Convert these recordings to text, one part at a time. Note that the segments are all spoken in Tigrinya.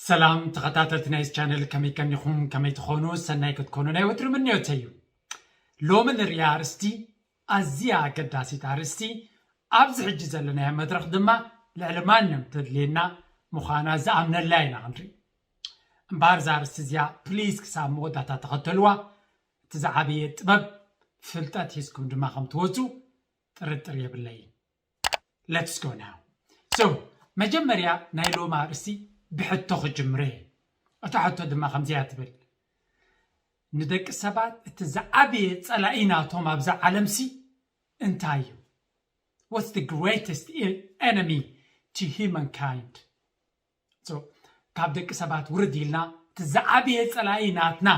ሰላም ተኸታተልቲ ናይዚ ቻነል፣ ከመይ ከኒኹም? ከመይ ትኾኑ? ሰናይ ክትኮኑ ናይ ወትሪ ምንዮተይ እዩ። ሎሚ ንሪኣ ኣርእስቲ ኣዝያ ኣገዳሲት ኣርእስቲ፣ ኣብዚ ሕጂ ዘለናዮ መድረኽ ድማ ልዕሊ ማንም ተድልየና ምዃና ዝኣምነላ ኢና ክንርኢ። እምበኣር እዛ ኣርእስቲ እዚኣ ፕሊዝ ክሳብ መወዳእታ ተኸተልዋ። እቲ ዝዓበየ ጥበብ ፍልጠት ሒዝኩም ድማ ከም ትወፁ ጥርጥር የብለይን። Let's go now. So መጀመርያ ናይ ሎሚ ኣርእስቲ ብሕቶ ክጅምረ እየ። እታ ሕቶ ድማ ከምዚያ ትብል፣ ንደቂ ሰባት እቲ ዝዓበየ ጸላኢ ናቶም ኣብዛ ዓለምሲ እንታይ እዩ? What's the greatest enemy to humankind? So ካብ ደቂ ሰባት ውርድ ኢልና እቲ ዝዓበየ ጸላኢ ናትና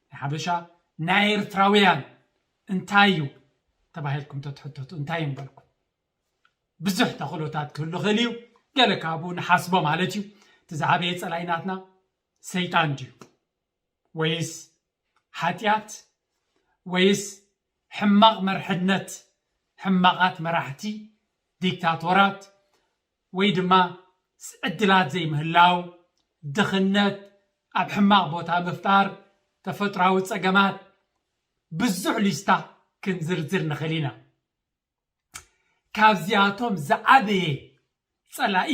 ናይ ሓበሻ ናይ ኤርትራውያን እንታይ እዩ ተባሂልኩም ተትሕተቱ እንታይ እዩ ምበልኩም? ብዙሕ ተኽእሎታት ክህሉ ክእል እዩ። ገለ ካብኡ ንሓስቦ ማለት እዩ። እቲ ዝዓበየ ጸላኢ ናትና ሰይጣን ድዩ? ወይስ ሓጢኣት? ወይስ ሕማቕ መርሕነት፣ ሕማቓት መራሕቲ፣ ዲክታቶራት፣ ወይ ድማ ዕድላት ዘይምህላው፣ ድኽነት፣ ኣብ ሕማቕ ቦታ ምፍጣር፣ ተፈጥራዊ ጸገማት፣ ብዙሕ ሊስታ ክንዝርዝር ንኽእል ኢና። ካብዚኣቶም ዝዓበየ ጸላኢ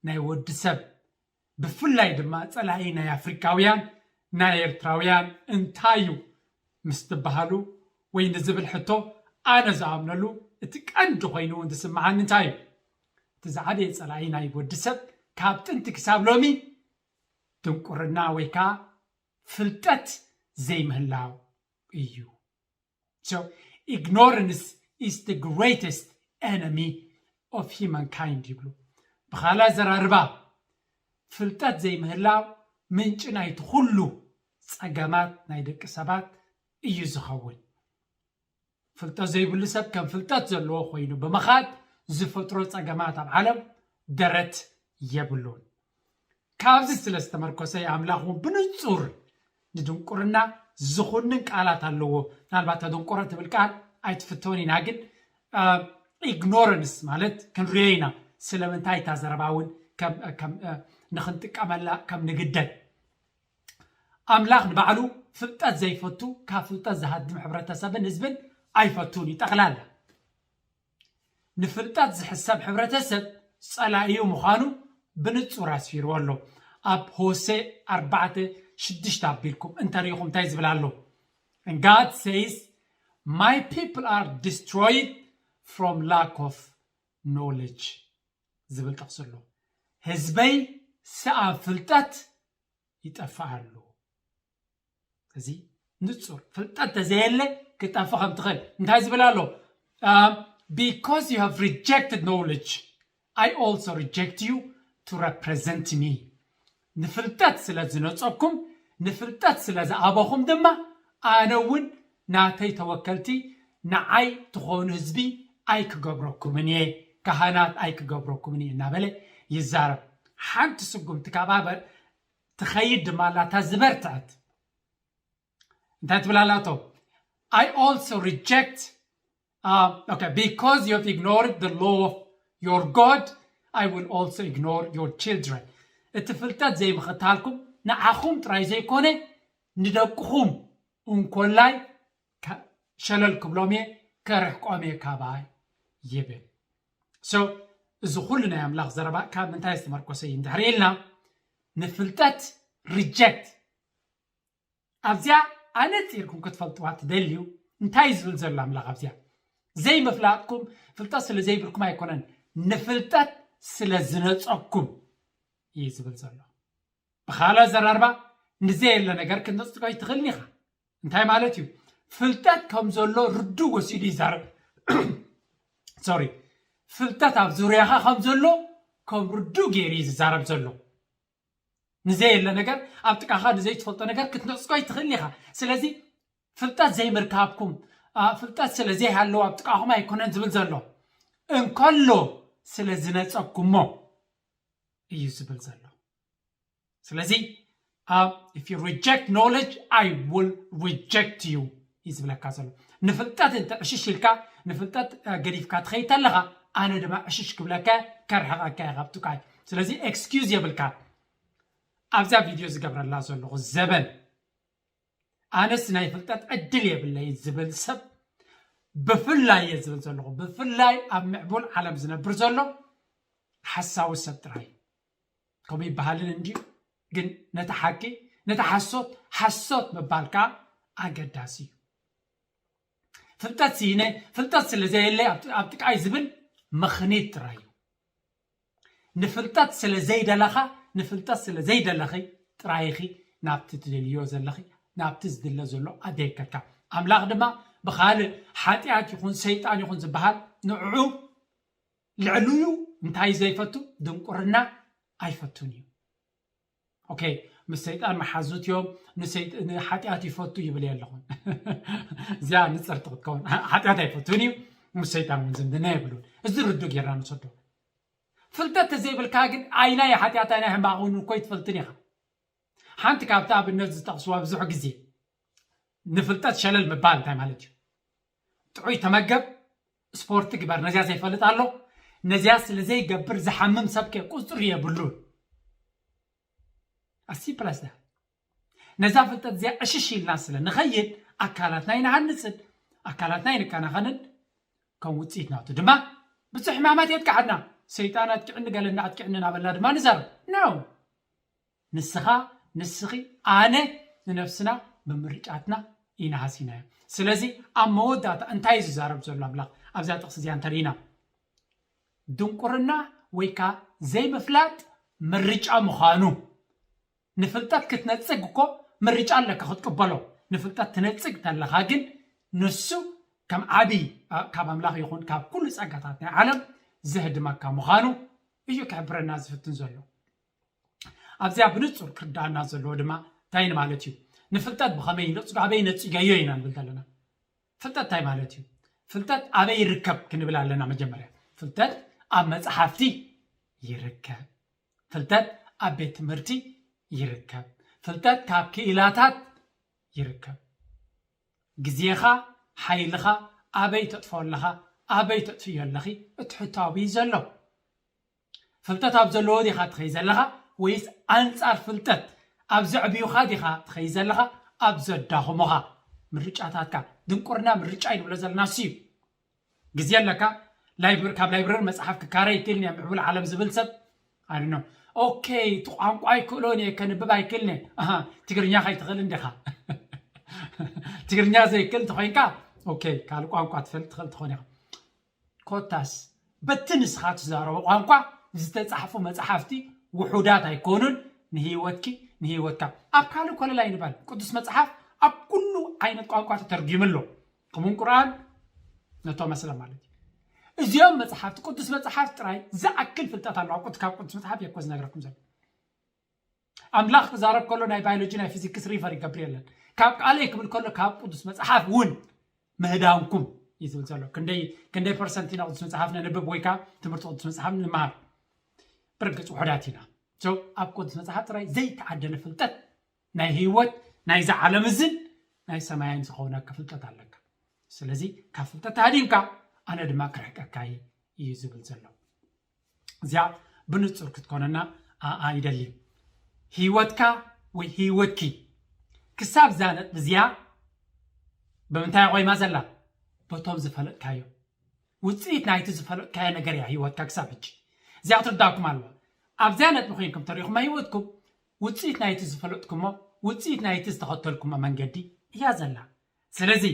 ናይ ወዲ ሰብ፣ ብፍላይ ድማ ጸላኢ ናይ ኣፍሪካውያን፣ ናይ ኤርትራውያን እንታይ እዩ ምስ ትበሃሉ ወይ ንዝብል ሕቶ፣ ኣነ ዝኣምነሉ እቲ ቀንዲ ኮይኑ እውን ዝስምዓኒ እንታይ እዩ? እቲ ዝዓበየ ጸላኢ ናይ ወዲ ሰብ ካብ ጥንቲ ክሳብ ሎሚ ድንቁርና ወይ ከዓ ፍልጠት ዘይምህላው እዩ። So ignorance is the greatest enemy of humankind ይብሉ። ብኻልእ ኣዘራርባ ፍልጠት ዘይምህላው ምንጪ ናይቲ ኩሉ ጸገማት ናይ ደቂ ሰባት እዩ ዝኸውን። ፍልጠት ዘይብሉ ሰብ ከም ፍልጠት ዘለዎ ኮይኑ ብምኻድ ዝፈጥሮ ጸገማት ኣብ ዓለም ደረት የብሉን። ካብዚ ስለ ዝተመርኮሰ ኣምላኽ እውን ብንጹር ንድንቁርና ዝኹንን ቃላት ኣለዎ። ምናልባት ተደንቆረ ትብል ቃል ኣይትፍተውን ኢና፣ ግን ኢግኖረንስ ማለት ክንሪኦ ኢና። ስለምንታይ እታ ዘረባ እውን ከም- ከም- እ፣ ንኽንጥቀመላ ከም ንግደድ። ኣምላኽ ንባዕሉ ፍልጠት ዘይፈቱ፣ ካብ ፍልጠት ዝሃድም ሕብረተሰብን ህዝብን ኣይፈቱን እዩ። ጠቕላላ ንፍልጠት ዝሕሰብ ሕብረተሰብ ጸላኢኡ ምዃኑ ብንጹር ኣስፊርዎ ኣሎ። ኣብ ሆሴ ኣርባዕተ ሽዱሽተ ኣቢልኩም እንተሪኢኹም እንታይ ዝብል ኣሎ? And God says, "My people are destroyed from lack of knowledge" ዝብል ጥቕሲ ኣሎ። ህዝበይ ሰኣብ ፍልጠት ይጠፍእ ኣሎ። እዚ ንጹር ፍልጠት ተዘየለ ክጠፍእ ከም ትኽእል እንታይ ዝብል ኣሎ? Um, because you have rejected knowledge, I also reject you to represent me. ንፍልጠት ስለ ዝነጸኩም፣ ንፍልጠት ስለ ዝኣበኹም ድማ ኣነ እውን ናተይ ተወከልቲ ንዓይ ትኾኑ ህዝቢ ኣይክገብረኩምን እየ፣ ካህናት ኣይክገብረኩምን እየ እናበለ ይዛረብ። ሓንቲ ስጉምቲ ካብኣ በ- ትኸይድ ድማ ኣላታ ዝበርትዐት እንታይ ትብል ኣላቶ? I also reject, uh, okay, because you have ignored the law of your God, I will also ignore your children. እቲ ፍልጠት ዘይምኽታልኩም ንዓኹም ጥራይ ዘይኮነ ንደቅኹም እንኮላይ ከ- ሸለል ክብሎም እየ፣ ከርሕቆም እየ ካባይ ይብል። So እዚ ኩሉ ናይ ኣምላኽ ዘረባ ካብ ምንታይ ዝተመርኮሰ እዩ እንድሕር ኢልና ንፍልጠት ሪጀክት ኣብዚኣ ኣነፂርኩም ክትፈልጥዋ ትደልዩ እንታይ እዩ ዝብል ዘሎ ኣምላኽ ኣብዚኣ ዘይምፍላጥኩም ፍልጠት ስለ ዘይብልኩም ኣይኮነን ንፍልጠት ስለ ዝነፀኩም እዩ ዝብል ዘሎ ብኻልእ ኣዘራርባ ንዘየለ ነገር ክትነፅቆ ይትኽእልን ኢኻ እንታይ ማለት እዩ ፍልጠት ከም ዘሎ ርዱ ወሲዱ ይዛረብ sorry ፍልጠት ኣብ ዙርያኻ ከም ዘሎ ከም ርዱ ገይሩ እዩ ዝዛረብ ዘሎ ንዘየለ ነገር ኣብ ጥቃኻ ንዘይትፈልጦ ነገር ክትነፅቆ ይትኽእል ኢኻ ስለዚ ፍልጠት ዘይምርካብኩም ፍልጠት ስለ ዘይሃለዉ ኣብ ጥቃኹም ኣይኮነን ዝብል ዘሎ እንከሎ ስለ ዝነፀኩሞ እዩ ዝብል ዘሎ ስለዚ if you reject knowledge I will reject you እዩ ዝብለካ ዘሎ ንፍልጠት እንተ ዕሽሽ ኢልካ ንፍልጠት ገዲፍካ ትኸይድ ኣለኻ ኣነ ድማ ዕሽሽ ክብለካ ከርሕቐካ እየ ካብ ጥቃይ ስለዚ excuse የብልካ ኣብዛ ቪድዮ ዝገብረላ ዘለኹ ዘበን ኣነስ ናይ ፍልጠት ዕድል የብለይን ዝብል ሰብ ብፍላይ እየ ዝብል ዘለኹ። ብፍላይ ኣብ ምዕቡል ዓለም ዝነብር ዘሎ ሓሳዊ ሰብ ጥራይ ከምኡ ይበሃልን እንድዩ። ግን ነቲ ሓቂ፣ ነቲ ሓሶት ሓሶት ምባል ከዓ ኣገዳሲ እዩ። ፍልጠት ስኢነ፣ ፍልጠት ስለ ዘየለይ ኣብ ኣብ ጥቃይ ዝብል ምኽኒት ጥራይ እዩ። ንፍልጠት ስለ ዘይደለኻ፣ ንፍልጠት ስለ ዘይደለኺ ጥራይኺ ናብቲ ትደልዮ ዘለኺ፣ ናብቲ ዝድለ ዘሎ ኣደይከካ። ኣምላኽ ድማ ብኻልእ ሓጢኣት ይኹን ሰይጣን ይኹን ዝበሃል ንዕዑ ልዕልኡ እንታይ ዘይፈቱ? ድንቁርና ኣይፈቱን እዩ። ኦኬ፣ ምስ ሰይጣን መሓዙት እዮም፣ ንሰይጥ- ንሓጢኣት ይፈቱ ይብል የለኹን። እዚኣ ንፅርቲ ክትከውን ሓጢኣት ኣይፈቱን እዩ፣ ምስ ሰይጣን እውን ዝምድና የብሉን። እዚ ርዱ ጌርና ንሰዶ። ፍልጠት ተዘይብልካ ግን ኣይናይ ሓጢኣት ኣይናይ ሕማቕ እውን እኮ ይትፈልጥን ኢኻ። ሓንቲ ካብቲ ኣብነት ዝጠቕስዋ ብዙሕ ግዜ ንፍልጠት ሸለል ምባል እንታይ ማለት እዩ? ጥዑይ ተመገብ፣ ስፖርቲ ግበር። ነዚያ ዘይፈልጥ ኣሎ? ነዚያ ስለ ዘይገብር ዝሓምም ሰብ ከ ቁፅሪ የብሉን። ኣሲ ፕላስ ዳ ነዛ ፍልጠት እዚኣ ዕሽሽ ኢልና ስለ ንኸይድ ኣካላትና ይንሃንፅን ኣካላትና ይንከናኸንን ከም ውፅኢት ናቱ ድማ ብዙሕ ሕማማት የጥቃዓና። ሰይጣን ኣጥቂዕኒ ገለና ኣጥቂዕኒ እናበልና ድማ ንዛረብ ነው። ንስኻ ንስኺ ኣነ ንነፍስና ብምርጫትና ኢና ሃሲናዮ። ስለዚ ኣብ መወዳእታ እንታይ እዩ ዝዛረብ ዘሎ ኣምላኽ ኣብዛ ጥቕሲ እዚኣ እንተርኢና ድንቁርና ወይ ከዓ ዘይምፍላጥ ምርጫ ምዃኑ ንፍልጠት ክትነፅግ እኮ ምርጫ ኣለካ ክትቅበሎ። ንፍልጠት ትነፅግ ተለኻ ግን ንሱ ከም ዓብዪ ካብ ኣምላኽ ይኹን ካብ ኩሉ ፀጋታት ናይ ዓለም ዘህድመካ ምዃኑ እዩ ክሕብረና ዝፍትን ዘሎ። ኣብዚኣ ብንፁር ክርዳኣና ዘለዎ ድማ እንታይ ማለት እዩ? ንፍልጠት ብኸመይ ነፅጎ ኣበይ ነፅገዮ ኢና ንብል ዘለና። ፍልጠት እንታይ ማለት እዩ? ፍልጠት ኣበይ ይርከብ ክንብል ኣለና። መጀመርያ ፍልጠት ኣብ መፅሓፍቲ ይርከብ። ፍልጠት ኣብ ቤት ትምህርቲ ይርከብ። ፍልጠት ካብ ክኢላታት ይርከብ። ግዜኻ ሓይልኻ ኣበይ ተጥፎ ኣለኻ? ኣበይ ተጥፍዮ ኣለኺ? እቲ ሕቶ ኣብይ ዘሎ? ፍልጠት ኣብ ዘለዎ ዲኻ ትኸይ ዘለኻ ወይስ ኣንጻር ፍልጠት ኣብ ዘዕብዩኻ ዲኻ ትኸይ ዘለኻ ኣብ ዘዳኽሙኻ? ምርጫታትካ ድንቁርና ምርጫ እዩ ንብሎ ዘለና እሱ እዩ። ግዜ ኣለካ ላይብር- ካብ ላይብረሪ መጽሓፍ ክካረ ይክእልን እየ ምዕቡል ዓለም ዝብል ሰብ ኣድኖ ኦኬ እቲ ቋንቋ ኣይክእሎን እየ ከንብብ ኣይክእልን እየ ኣሃ ትግርኛ ከይትኽእል እንዲኻ ትግርኛ ዘይክእል እንተኮይንካ ኦኬ ካልእ ቋንቋ ትፈልጥ ትኽእል ትኾን ኢኻ ኮታስ በቲ ንስኻ ትዛረቦ ቋንቋ ዝተጻሕፉ መጽሓፍቲ ውሑዳት ኣይኮኑን ንህይወትኪ ንህይወትካ ኣብ ካልእ ኮለል ኣይንበል ቅዱስ መጽሓፍ ኣብ ኩሉ ዓይነት ቋንቋ ተተርጊሙ ኣሎ ከምኡን ቁርኣን ነቶም ኣስላም ማለት እዩ እዚኦም መጽሓፍቲ ቅዱስ መጽሓፍ ጥራይ ዝኣክል ፍልጠት ኣለዋ ቁት ካብ ቅዱስ መጽሓፍ የኮ ዝነግረኩም ዘሎ ኣምላኽ ክዛረብ ከሎ ናይ ባዮሎጂ ናይ ፊዚክስ ሪፈር ይገብር የለን ካብ ቃለይ ክብል ከሎ ካብ ቅዱስ መጽሓፍ እውን ምህዳንኩም እዩ ዝብል ዘሎ ክንደይ ክንደይ ፐርሰንት ኢና ቅዱስ መጽሓፍ ነንብብ ወይ ከዓ ትምህርቲ ቅዱስ መጽሓፍ ንምሃር ብርግፅ ውሑዳት ኢና ኣብ ቅዱስ መጽሓፍ ጥራይ ዘይተዓደለ ፍልጠት ናይ ህይወት ናይዚ ዓለም እዝን ናይ ሰማያን ዝኸውነካ ፍልጠት ኣለካ ስለዚ ካብ ፍልጠት ተሃዲምካ ኣነ ድማ ክርሕቀካ እዩ ዝብል ዘሎ እዚኣ ብንጹር ክትኮነና ኣይደልዩ ህይወትካ ወይ ህይወትኪ ክሳብ እዛ ነጥቢ እዚኣ ብምንታይ ቆይማ ዘላ በቶም ዝፈለጥካዮ ውፅኢት ናይቲ ዝፈለጥካዮ ነገር እያ ህይወትካ ክሳብ ሕጂ እዚኣ ክትርዳኩም ኣለዋ ኣብዚኣ ነጥቢ ኮይንኩም ተሪኹማ ህይወትኩም ውፅኢት ናይቲ ዝፈለጥኩሞ ውፅኢት ናይቲ ዝተኸተልኩሞ መንገዲ እያ ዘላ ስለዚ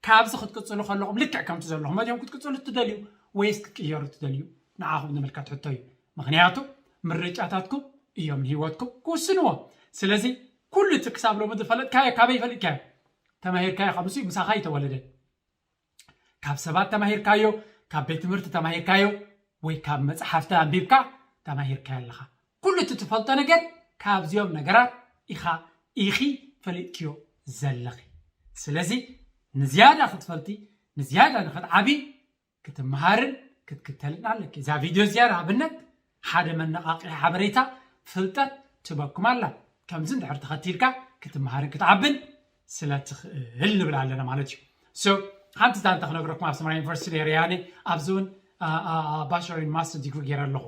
ካብዚ ክትቅፅሉ ከለኹም ልክዕ ከምቲ ዘለኹም እዮም ክትቅፅሉ ትደልዩ ወይስ ክትቅየሩ ትደልዩ ንዓኹም ዝምልከት ሕቶ እዩ ምክንያቱ ምርጫታትኩም እዮም ንህይወትኩም ክውስንዎ ስለዚ ኩሉ እቲ ክሳብ ሎሚ ዝፈለጥካዮ ካበይ ፈሊጥካዮ ተማሂርካዮ ከምሱ ምሳኻ ይተወለደ ካብ ሰባት ተማሂርካዮ ካብ ቤት ትምህርቲ ተማሂርካዮ ወይ ካብ መፅሓፍቲ ኣንቢብካ ተማሂርካዮ ኣለኻ ኩሉ እቲ ትፈልጦ ነገር ካብዚኦም ነገራት ኢኻ ኢኺ ፈሊጥክዮ ዘለኺ ስለዚ ንዝያዳ ክትፈልጢ ንዝያዳ ንክትዓቢ ክትመሃርን ክትክተልን ኣለኪ እዛ ቪድዮ እዚኣ ንኣብነት ሓደ መነቃቂ ሓበሬታ ፍልጠት ትበኩም ኣላ ከምዚ እንድሕር ተኸቲልካ ክትመሃርን ክትዓብን ስለ ትኽእል ንብል ኣለና ማለት እዩ ሓንቲ ዛንታ ክነግረኩም ኣብ ሰማራ ዩኒቨርሲቲ ሬያኒ ኣብዚ እውን ባሽለር ማስተር ዲግሪ ገይረ ኣለኹ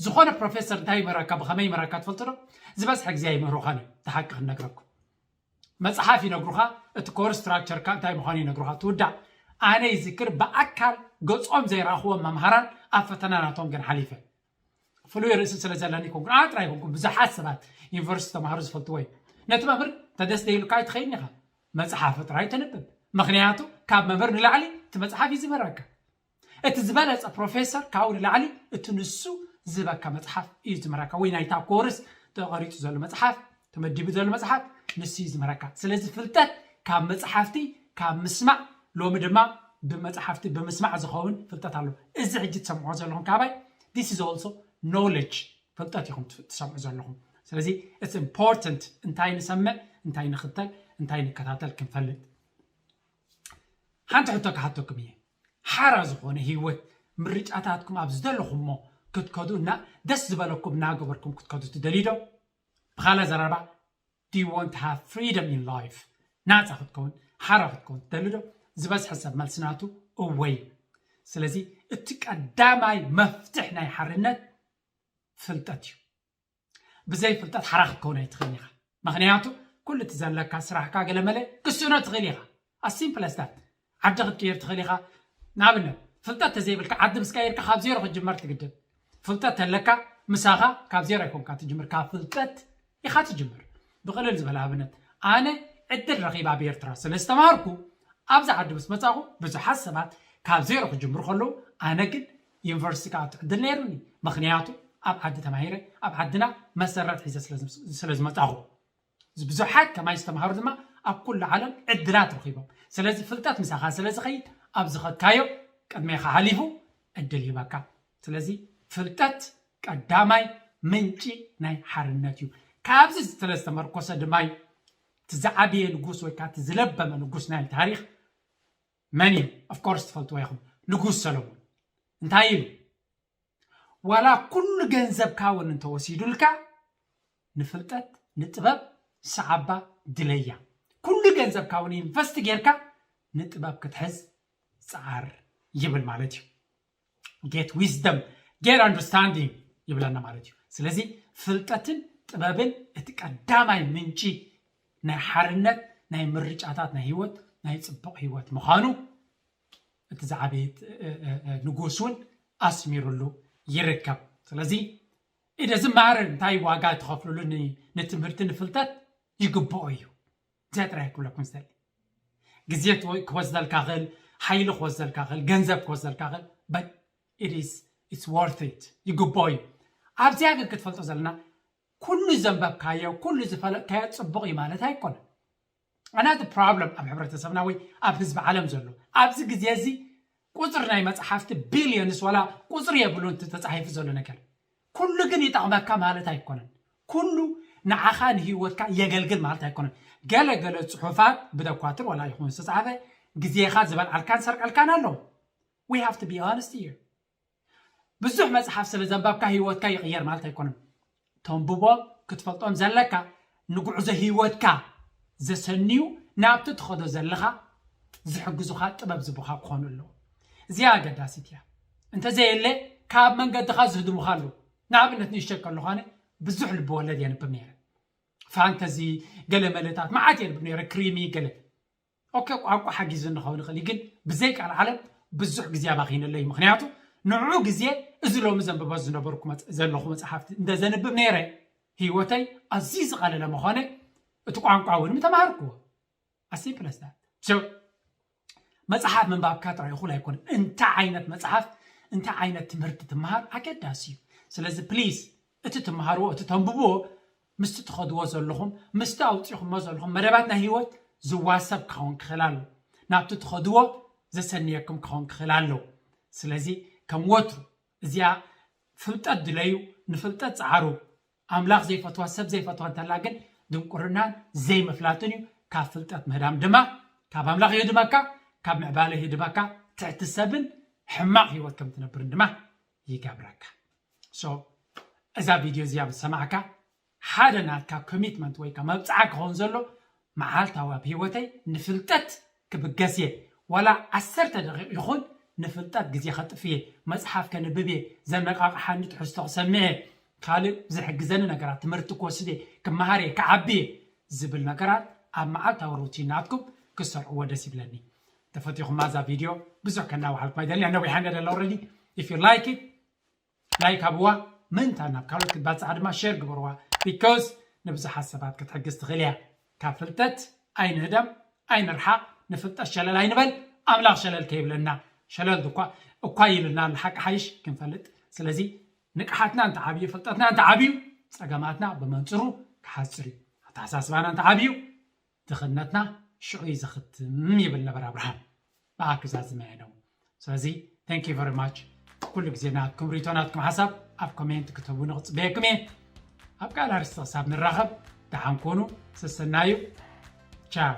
ዝኾነ ፕሮፌሰር እንታይ ይመረካ፣ ብኸመይ ይመረካ ትፈልጡ ዶ? ዝበዝሐ ግዜ ኣይምህሩኻን እዩ፣ እቲ ሓቂ ክነግረኩም። መፅሓፍ ይነግሩኻ፣ እቲ ኮርስ ስትራክቸርካ እንታይ ምዃኑ ይነግሩኻ። ትውዳእ። ኣነ ይዝክር ብኣካል ገፆም ዘይረኣኽዎም መምሃራን ኣብ ፈተና ናቶም ግን ሓሊፈ። ፍሉይ ርእሲ ስለ ዘለኒ ይኮንኩን፣ ኣነ ጥራይ ይኮንኩን፣ ብዙሓት ሰባት ዩኒቨርሲቲ ተምሃሩ ዝፈልጥዎ እዩ። ነቲ መምህር ተደስ ደይሉካ ኣይትኸይድን ኢኻ፣ መፅሓፉ ጥራይ ተንብብ። ምኽንያቱ ካብ መምህር ንላዕሊ እቲ መፅሓፍ እዩ ዝበረካ። እቲ ዝበለፀ ፕሮፌሰር ካብኡ ንላዕሊ እቲ ንሱ ዝበካ መፅሓፍ እዩ ዝመረካ፣ ወይ ናይታ ኮርስ ተቐሪፁ ዘሎ መፅሓፍ፣ ተመዲቡ ዘሎ መፅሓፍ ንሱ እዩ ዝመረካ። ስለዚ ፍልጠት ካብ መፅሓፍቲ፣ ካብ ምስማዕ፣ ሎሚ ድማ ብመፅሓፍቲ ብምስማዕ ዝኸውን ፍልጠት ኣሎ። እዚ ሕጂ ትሰምዖ ዘለኹም ካባይ this is also knowledge፣ ፍልጠት ኢኹም ትሰምዑ ዘለኹም። ስለዚ it's important እንታይ ንሰምዕ፣ እንታይ ንኽተል፣ እንታይ ንከታተል ክንፈልጥ። ሓንቲ ሕቶ ክሓተኩም እየ። ሓራ ዝኾነ ህይወት ምርጫታትኩም ኣብ ዝደለኹሞ ክትከዱ እና ደስ ዝበለኩም እናገበርኩም ክትከዱ ትደልዩ ዶ? ብኻልእ ዘረባ do you want to have freedom in life? ናፃ ክትከውን ሓራ ክትከውን ትደሊ ዶ? ዝበዝሐ ሰብ መልሲ ናቱ እወ እዩ። ስለዚ እቲ ቀዳማይ መፍትሕ ናይ ሓርነት ፍልጠት እዩ። ብዘይ ፍልጠት ሓራ ክትከውን ኣይትኽእልን ኢኻ። ምኽንያቱ ኩሉ እቲ ዘለካ ስራሕካ ገለመለ ክስእኖ ትኽእል ኢኻ። As simple as that። ዓዲ ክትቅይር ትኽእል ኢኻ። ንኣብነት ፍልጠት ተዘይብልካ ዓዲ ምስ ቀየርካ ካብ ዜሮ ክትጅመር ትግደድ። ፍልጠት ተለካ ምሳኻ ካብ ዜሮ ኣይኮንካ ትጅምር፣ ካብ ፍልጠት ኢኻ ትጅምር። ብቕልል ዝበለ ኣብነት ኣነ ዕድል ረኺብ ኣብ ኤርትራ ስለ ዝተማሃርኩ ኣብዚ ዓዲ ምስ መጻኹ ብዙሓት ሰባት ካብ ዜሮ ክጅምሩ ከለዉ ኣነ ግን ዩኒቨርሲቲ ክኣቱ ዕድል ነይሩኒ። ምኽንያቱ ኣብ ዓዲ ተማሂረ ኣብ ዓድና መሰረት ሒዘ ስለ ዝመጻኹ። ብዙሓት ከማይ ዝተምሃሩ ድማ ኣብ ኩሉ ዓለም ዕድላት ረኺቦም። ስለዚ ፍልጠት ምሳኻ ስለ ዝኸይድ ኣብ ዝኸድካዮ ቅድሜኻ ሓሊፉ ዕድል ይህበካ። ስለዚ ፍልጠት ቀዳማይ ምንጪ ናይ ሓርነት እዩ። ካብዚ ስለ ዝተመርኮሰ ድማ እዩ እቲ ዝዓበየ ንጉስ ወይ ከዓ እቲ ዝለበመ ንጉስ ናይ ታሪኽ መን እዩ? Of course ትፈልጥዎ ኢኹም። ንጉስ ሰሎሞን እንታይ ኢሉ? ዋላ ኩሉ ገንዘብካ እውን እንተወሲዱልካ ንፍልጠት ንጥበብ ሰዓባ ድለያ። ኩሉ ገንዘብካ እውን ኢንቨስት ጌርካ ንጥበብ ክትሕዝ ፃዓር ይብል ማለት እዩ። Get wisdom, get understanding ይብለና ማለት እዩ። ስለዚ ፍልጠትን ጥበብን እቲ ቀዳማይ ምንጪ ናይ ሓርነት፣ ናይ ምርጫታት፣ ናይ ህይወት፣ ናይ ፅቡቕ ህይወት ምዃኑ እቲ ዝዓበየ ንጉስ እውን ኣስሚሩሉ ይርከብ። ስለዚ ኢደ ዝማሃር እንታይ ዋጋ ትኸፍሉሉ ንትምህርቲ ንፍልጠት ይግብኦ እዩ። እዚኣ ጥራይ ክብለኩም ዝደሊ። ግዜ ክወስደልካ ክእል፣ ሓይሊ ክወስደልካ ክእል፣ ገንዘብ ክወስደልካ ክእል፣ but it is it's worth it፣ ይግብኦ እዩ። ኣብዚኣ ግን ክትፈልጦ ዘለና ኩሉ ዘንበብካዮ ኩሉ ዝፈለጥካዮ ፅቡቕ እዩ ማለት ኣይኮነን። ኣናቲ ፕሮብለም ኣብ ሕብረተሰብና ወይ ኣብ ህዝቢ ዓለም ዘሎ ኣብዚ ግዜ እዚ ቁፅሪ ናይ መፅሓፍቲ ቢልዮንስ ዋላ ቁፅሪ የብሉን እቲ ተፃሒፉ ዘሎ ነገር። ኩሉ ግን ይጠቕመካ ማለት ኣይኮነን። ኩሉ ንዓኻ ንህይወትካ የገልግል ማለት ኣይኮነን። ገለ ገለ ፅሑፋት ብደኳትር ዋላ ይኹን ዝተፃሓፈ ግዜኻ ዝበልዓልካን ሰርቀልካን ኣለዉ። We have to be honest here። ብዙሕ መፅሓፍ ስለ ዘንባብካ ህይወትካ ይቕየር ማለት ኣይኮነን። ተንብቦም ክትፈልጦም ዘለካ ንጉዕዞ ህይወትካ ዘሰንዩ ናብቲ ትኸዶ ዘለኻ ዝሕግዙኻ ጥበብ ዝቡኻ ክኾኑ ኣለዉ። እዚኣ ኣገዳሲት እያ። እንተዘየለ ካብ መንገድኻ ዝህድሙኻ ኣለዉ። ንኣብነት ንእሽተይ ከለኹ ኣነ ብዙሕ ልቢ ወለድ የንብብ ነይረ። ፋንተዚ ገለ መለታት መዓት የንብብ ነይረ፣ ክሪሚ ገለ። ኦኬ ቋንቋ ሓጊዙ ንኸውን ይኽእል እዩ፣ ግን ብዘይ ቃል ዓለም ብዙሕ ግዜ ኣባኺነለይ። ምኽንያቱ ንዑ ግዜ እዚ ሎሚ ዘንብቦ ዝነበርኩ ዘለኹ መፅሓፍቲ እንደ ዘንብብ ነይረ ህይወተይ ኣዝዩ ዝቐለለ ምኾነ እቲ ቋንቋ እውን ምተማሃርክዎ። ኣሲምፕለስታት መፅሓፍ ምንባብካ ጥራይ እኹል ኣይኮነን። እንታይ ዓይነት መፅሓፍ እንታይ ዓይነት ትምህርቲ ትምሃር ኣገዳሲ እዩ። ስለዚ ፕሊዝ እቲ ትምሃርዎ እቲ ተንብብዎ ምስቲ ትኸድዎ ዘለኹም ምስቲ ኣውፂኹሞ ዘለኹም መደባት ናይ ህይወት ዝዋሰብ ክኸውን ክኽእል ኣሎ። ናብቲ ትኸድዎ ዘሰንየኩም ክኸውን ክኽእል ኣለዎ። ስለዚ ከም ወትሩ እዚኣ ፍልጠት ድለዩ፣ ንፍልጠት ፀዓሩ። ኣምላኽ ዘይፈትዋ ሰብ ዘይፈትዋ እንተላ ግን ድንቁርናን ዘይምፍላጥን እዩ። ካብ ፍልጠት ምህዳም ድማ ካብ ኣምላኽ ይህድመካ፣ ካብ ምዕባለ ይህድመካ። ትሕቲ ሰብን ሕማቕ ህይወት ከም ትነብርን ድማ ይገብረካ። So እዛ ቪድዮ እዚኣ ምስ ሰማዕካ ሓደ ናትካ ኮሚትመንት ወይ ከዓ መብፅዓ ክኸውን ዘሎ መዓልታዊ ኣብ ህይወተይ ንፍልጠት ክብገስ እየ። ዋላ ዓሰርተ ደቂቕ ይኹን ንፍልጠት ግዜ ከጥፍየ፣ መጽሓፍ ከንብብ እየ፣ ዘነቓቕሓኒ ትሕዝቶ ክሰምዕ እየ፣ ካልእ ዝሕግዘኒ ነገራት፣ ትምህርቲ ክወስድ እየ፣ ክመሃር እየ፣ ክዓቢ እየ ዝብል ነገራት ኣብ መዓልታዊ ሩቲን ናትኩም ክትሰርዕዎ ደስ ይብለኒ። ተፈቲኹማ እዛ ቪድዮ ብዙሕ ከናውሓልኩም ኣይደልን፣ ነዊሓ እንድያ ደላ already። If you like it, ላይክ ኣብዋ፣ ምእንታ ናብ ካልኦት ክትባፅዓ ድማ ሸር ግበርዋ። Because ንብዙሓት ሰባት ክትሕግዝ ትኽእል እያ። ካብ ፍልጠት ኣይንህደም፣ ኣይንርሓቕ፣ ንፍልጠት ሸለል ኣይንበል፣ ኣምላኽ ሸለል ከይብለና። ሸለል ድኳ እኳ ይብልና ንሓቂ ሓይሽ ክንፈልጥ። ስለዚ ንቅሓትና እንተዓብዩ፣ ፍልጠትና እንተዓብዩ፣ ጸገማትና ብመንጽሩ ክሓጽር እዩ። ኣተሓሳስባና እንተዓብዩ፣ ድኽነትና ሽዑ እዩ ዝኽትም ይብል ነበር ኣብርሃም። ብኣክዛዝመ ነው። ስለዚ thank you very much። ኩሉ ግዜ ናትኩም ሪቶ ናትኩም ሓሳብ ኣብ ኮሜንት ክትህቡኒ ክጽበየኩም እየ። ኣብ ካልእ ኣርእስቲ ክሳብ ንራኸብ ደሓን ኩኑ። ሰሰናዩ። ቻው።